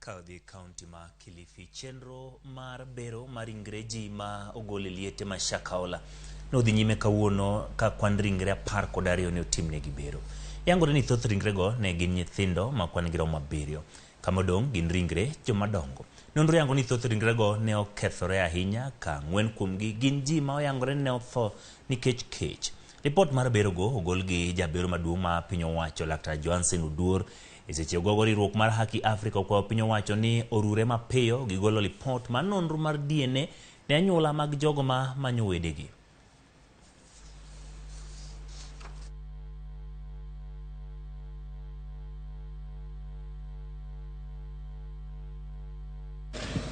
Ka odhi e kaunti ma Kilifi, chenro mar bero mar ringre ji ma ogol e liete ma Shakahola ne odhi nyime kawuono ka kwan ringre 12 ne otimnegi bero. Yangore ni thoth ringrego ne gin nyithindo ma kwan gi romo 7. Kama odong' gin ringre jomadongo. Nonro yango ni thoth ringrego ne okethore ahinya ka 4 kuomgi gin ji ma oyangore ni ne otho nikech kech. Ripot mar berogo ogol gi jabero maduong' ma piny owacho Laktar Johansen Oduor. E seche ogogo riwruok mar Haki Africa okwayo piny owacho ni orure mapiyo gi golo lipot mar nonro mar DNA ne anyuola mag jogo ma manyo wedegi.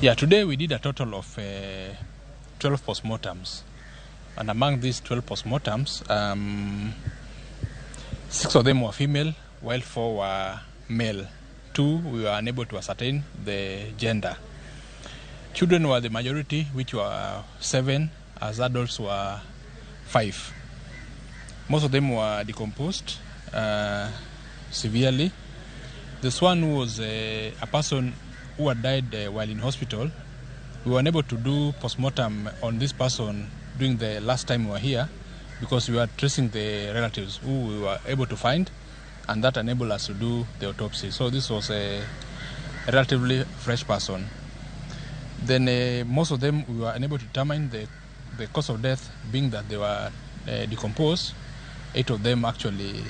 Yeah, today we did a total of 12 postmortems. And among these 12 postmortems, 6 of them were female, while 4 were male. 2, we were unable to ascertain the gender. Children were the majority, which were 7, as adults were 5. Most of them were decomposed severely. This one was a person who had died while in hospital. We were unable to do postmortem on this person during the last time we were here because we were tracing the relatives who we were able to find, and that enabled us to do the autopsy. So this was a relatively fresh person. Then most of them we were unable to determine the cause of death, being that they were decomposed. 8 of them actually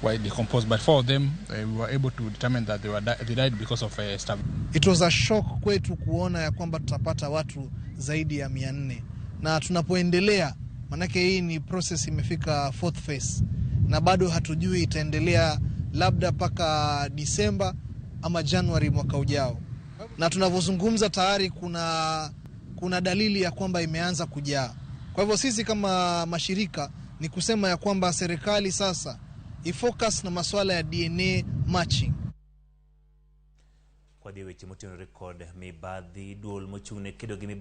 were decomposed, but 4 of them we were able to determine that they died because of starvation. It was a shock kwetu kuona ya kwamba tutapata watu zaidi ya 400, na tunapoendelea, manake hii ni process imefika fourth phase na bado hatujui itaendelea labda paka Disemba ama Januari mwaka ujao. Na tunavyozungumza tayari kuna dalili ya kwamba imeanza kujaa. Kwa hivyo sisi kama mashirika ni kusema ya kwamba serikali sasa ifocus na masuala ya DNA matching. Kwa dhi weche motenore kod mibadhi, duol mochung' ne kedo gi mibadhi.